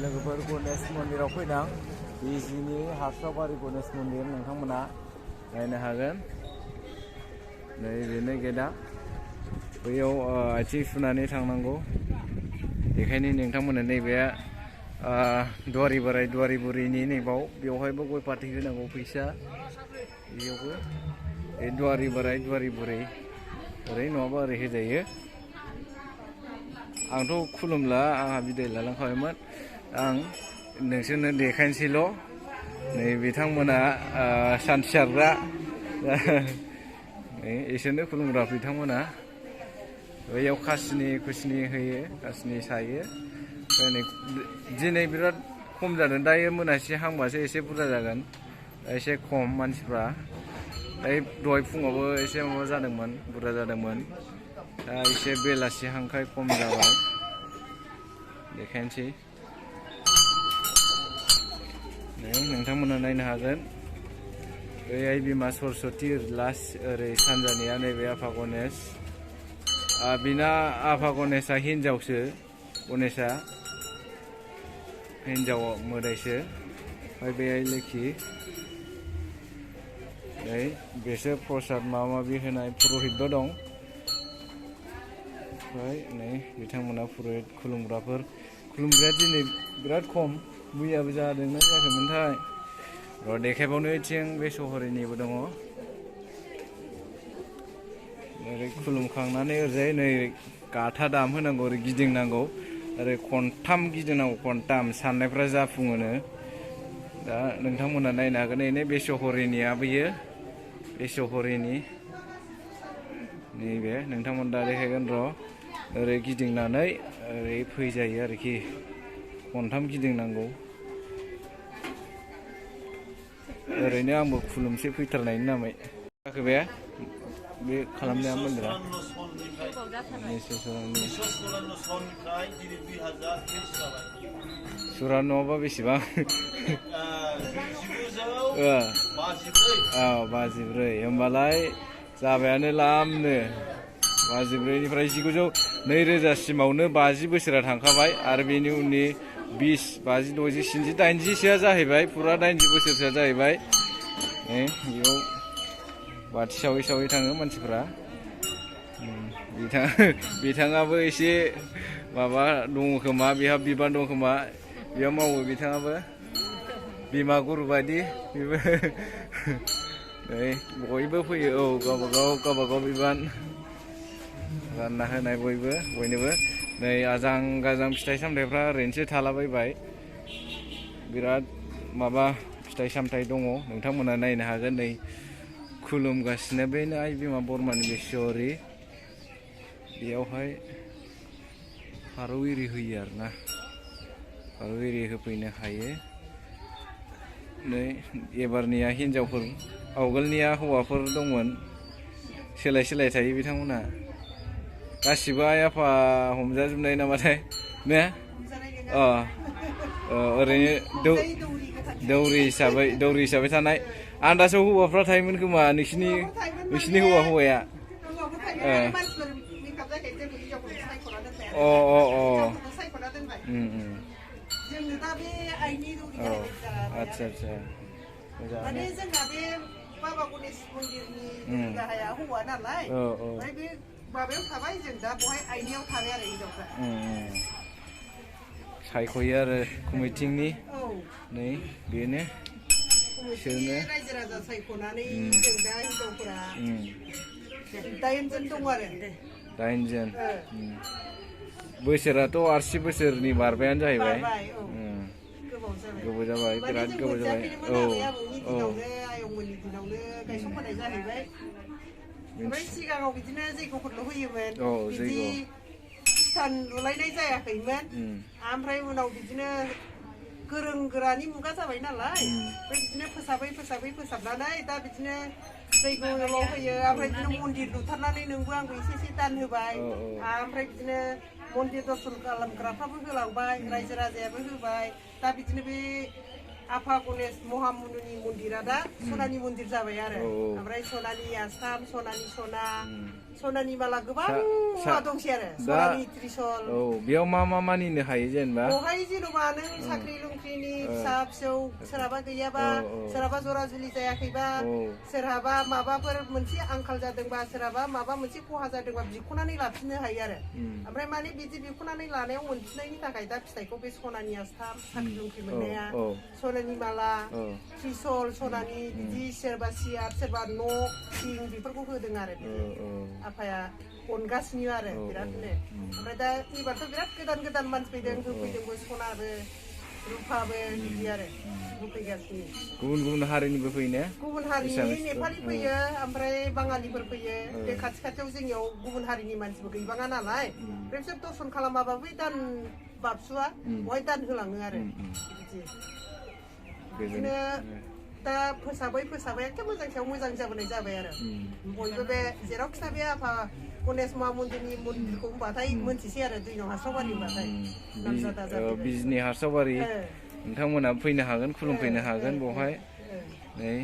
लोगोफोर गणेश मन्दिराव फैदों बिजिनि हास्रावबारि गणेश मन्दिर नोंथांमोना नायनो हागोन। नै बेनो गेटआ बैयाव आथिं सुनानै थांनांगौ। बेखायनो नोंथांमोना नैबे दुवारि बोराइ दुवारि बुरैनि नैबाव बेवहायबो गय फाथै होनांगौ फैसा बेयावबो बे दुवारि बोराइ दुवारि बुरै ओरै नङाबा ओरै होजायो। आंथ' खुलुमला आंहा बिदाय लालांखाबायमोन। आं नोंसोरनो देखायनोसैल'। नै बिथांमोना सान्थि सारग्रा इसोरनो खुलुमग्रा बिथांमोना बैयाव खासिनि खुसिनि होयो खासिनि सायो। दिनै बिराद खम जादों दायो मोनासि हांबासो एसे बुरजा जागोन एसे खम मानसिफ्रा। दहाय फुङावबो एसे माबा जादोंमोन बुरजा जादोंमोन दा एसे बेलासि हांखाय खम जाबाय देखायनोसै नोंथांमोना नायनो हागोन। ओरै बिमा सरस्वती लास्ट ओरै सानजानिया नैबे आफा गणेश बिना आफा गणेशआ हिन्जावसो गणेशआ हिन्जाव मोदायसो ओमफ्राय बेहाय लोखि नै बेसोर प्रसाद माबा माबि होनाय पुर'हितबो दं। ओमफ्राय नै बिथांमोना पुर'हित खुलुमग्राया दिनै बिराद खम मैयाबो जादोंना जायाखैमोनथाय र' देखायबावनो थिं बे सहरनिबो दङ। ओरै खुलुमखांनानै ओरैजाय नै गाथा दामहोनांगौ ओरै गिदिंनांगौ ओरै खनथाम गिदिंनांगौ खनथाम साननायफ्रा जाफुङोनो। दा नोंथांमोना नायनो हागोन नै बे सहरनिया बैयो बे सहरनि नैबे नोंथांमोन दा देखायगोन र' ओरै गिदिंनानै ओरै फैजायो आरोखि खनथाम गिदिंनांगौ। ओरैनो आंबो खुलुमसै फैथारनायनि नामै जाखो बे बे खालामनाया मन्दिरा सुरा नङाबा बेसेबां 1954 होमबालाय जाबायानो लामनो 1954निफ्राय 2000 सिमावनो 50 बोसोरा थांखाबाय आरो बेनि उननि 20 50 60 70 80सोआ जाहैबाय फुरा 90 बोसोरसोआ जाहैबाय। बेयाव बाथि सावै सावै थाङो मानसिफ्रा। बिथाङाबो एसे माबा दङ खोमा बेहा बिबान दं खोमा बेयाव मावो बिथाङाबो बिमा गुरु बायदि बेबो बयबो फैयो गावबागाव बिबान रानना होनाय बयनोबो नै आजां गाजां फिथाइ सामथाइफ्रा ओरैनोसो थालाबायबाय बिराद माबा फिथाइ सामथाइ दङ नोंथांमोना नायनो हागोन। नै खुलुमगासिनो बेनो आइ बिमा बरमानि बेसरि बेयावहाय फारौ एरि होयो आरोना फारौ एरि होफैनो हायो। नै एबारनिया हिन्जावफोर आवगोलनिया हौवाफोर दंमोन सोलाय सोलाय थायो बिथांमोना गासिबो आइ आफा हमजाजोबनाय नामाथाय ने ओरैनो दौरि हिसाबै थानाय आन्दासाव हौवाफ्रा थायोमोन खोमा नोंसिनि हौवाया आच्छा माने जोंना बे बाबा गणेश मन्दिरनि गाहाया हौवा नालाय ओमफ्राय बे माबायाव थाबाय जों दा बहाय आइनियाव थाबाय आरो हिनजावफ्रा सायख'यो आरो कमिटिनि नै बेनो रायजो राजा सायख'नानै जों दा हिनजावफोरा 8 जन दं आरो 8 जन बोसोराथ' आरसि बोसोरनि बारबायानो जाहैबाय गोबाव जाबाय बिराद गोबाव जाबाय आयंमोननि दिनावनो गायसनबोनाय जाहैबाय। ओमफ्राय सिगाङाव बिदिनो जैग'फोरल' होयोमोन बिदि स्थान लुलायनाय जायाखैमोन। ओमफ्राय उनाव बिदिनो गोरों गोरानि मुगा जाबाय नालाय ओमफ्राय बिदिनो फोसाबनानै दा बिदिनो जैग'ल' होयो ओमफ्राय बिदिनो मन्दिर लुथारनानै नोंबो आंबो एसे दान होबाय ओमफ्राय बिदिनो मन्दिर दर्शन खालामग्राफ्राबो होलांबाय रायजो राजायाबो होबाय दा बिदिनो बे आफा गणेश महामुनि मन्दिरा दा सनानि मन्दिर जाबाय आरो ओमफ्राय सनानि आस्थाम सनानि सना सनानि माला गोबां मुवा दंसै आरो सनानि त्रिशल बेयाव मा मानिनो हायो जेनेबा बेवहाय जेन'बा नों साख्रि लुख्रिनि फिसा फिसौ सोरहाबा गैयाबा सोरहाबा जरा जुलि जायाखैबा सोरहाबा माबाफोर मोनसे आंखाल जादोंबा सोरहाबा माबा मोनसे खहा जादोंबा बिख'नानै लाफिननो हायो आरो ओमफ्राय माने बिदि बिख'नानै लानायाव मोनफिननायनि थाखाय दा फिथाइखौ बे सनानि आस्थाम साख्रि लुख्रि मोननाया सनानि माला त्रिशल सनानि बिदि सोरबा सियार सोरबा न' थिं बेफोरखौ होदों आरो आफाया अनगासिनो आरो बिरादनो ओमफ्राय दा एबारथ' बिराद गोदान गोदान मानसि फैदों होफैदोंबो सनाबो रुफाबो बिदि आरो होफैगासिनो गुबुन गुबुन हारिनिबो फैयो गुबुन हारिनि नेपालि फैयो ओमफ्राय बाङालिफोर फैयो बे खाथि खाथियाव जोंनियाव गुबुन हारिनि मानसिबो गैबाङा नालाय ओमफ्राय बिसोर दर्शन खालामाबाबो दान बाबसुआ बहाय दान होलाङो आरो बिदिनो दा फोसाबै एखे मोजां सायाव मोजां जाबोनाय जाबाय आरो बयबो बे जेरावखि था बे आफा गणेश महामन्दिरनि मन्दिरखौ होनबाथाय मोनथिसै आरो 2 नं हास्रावबारि होनबाथाय नामजादा जाबाय बिजनि हास्रावबारि नोंथांमोना फैनो हागोन खुलुमफैनो हागोन बेवहाय नै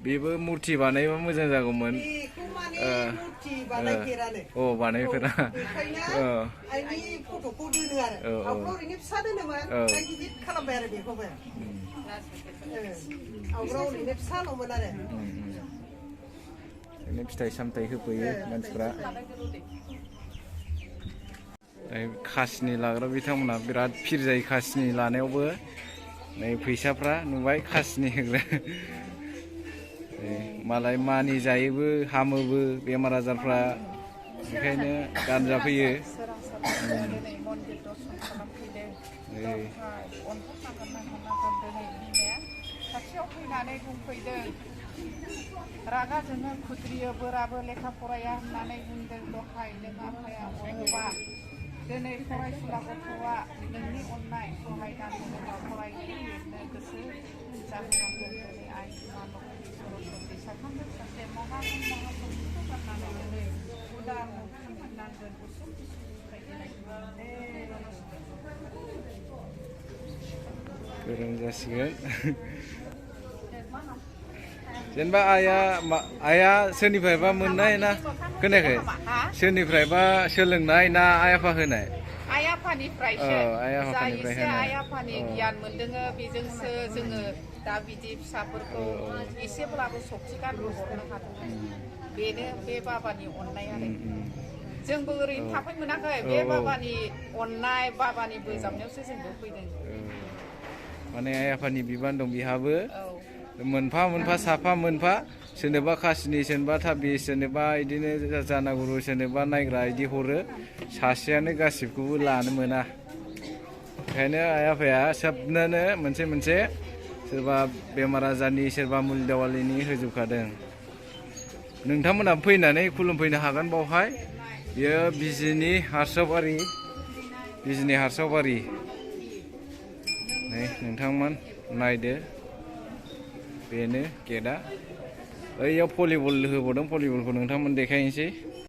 बेबो मुर्ति बानायबा मोजां जागौमोन बेखौ माने मुर्ति बानायफेरानो बानायफेरा बेखायनो आइनि फट'खौ दोनो आरो आवगायाव ओरैनो फिसा दोनोमोन दा गिदिर खालामबाय आरो बेखौबो आवगायाव ओरैनो फिसाल'मोन आरो फिथाइ सामथाइ होफैयो मानसिफ्रा खासिनि लाग्रा बिथांमोना बिराद फिर जायो खासिनि लानायावबो नै फैसाफ्रा नुबाय खासिनि होग्रा मालाय मानि जायोबो हामोबो बेमार आजारफ्रा बेखायनो गानजाफैयो खाथियाव फैनानै बुंफैदों रागा जोङो खुद्रियो बोराबो लेखा फराया होननानै बुंदों दहाय नों आफाया अनोबा दिनै फरायसुला गथ'आ नोंनि अननाय सहाय दानहोबा फरायनो लिरनो गोसो जाहोनांगौ दिनै आइ बिमा लक्ष्मी सरस्वती साथामजों सासे महासंखौ गारनानै दिनै उदां थांफिननांगोन उसुं गोरों जासिगोन जेनेबा आइया सोरनिफ्रायबा मोननाय ना खोनायाखै सोरनिफ्रायबा सोलोंनाय ना आइ आफा होनाय आइ आफानिफ्रायसो जा एसे आइ आफानि गियान मोनदोङो बेजोंसो जोङो दा बिदि फिसाफोरखौ एसेब्लाबो सक्ति गानहोहरनो हादों बेनो बे बाबानि अननाय आरो जोंबो ओरैनो थाफै मोनाखै बे बाबानि अननाय बाबानि बोजाबनायावसो जोंबो फैदों माने आइ आफानि बिबान दं बिहाबो मोनफा मोनफा साफा मोनफा सोरनोबा खासिनि सोरनोबा थाबिस सोरनोबा बिदिनो जानागुरु सोरनोबा नायग्रा बिदि हरो सासेयानो गासिबखौबो लानो मोना ओंखायनो आइ आफाया सबनोनो मोनसे मोनसे सोरबा बेमार आजारनि सोरबा मुलि दावालिनि होजोबखादों नोंथांमोना फैनानै खुलुमफैनो हागोन बावहाय बियो बिजनि हास्रावबारि नै नोंथांमोन नायदो बेनो गेटआ ओइयाव भलिबल होबावदों भलिबलखौ नोंथांमोन देखायनोसै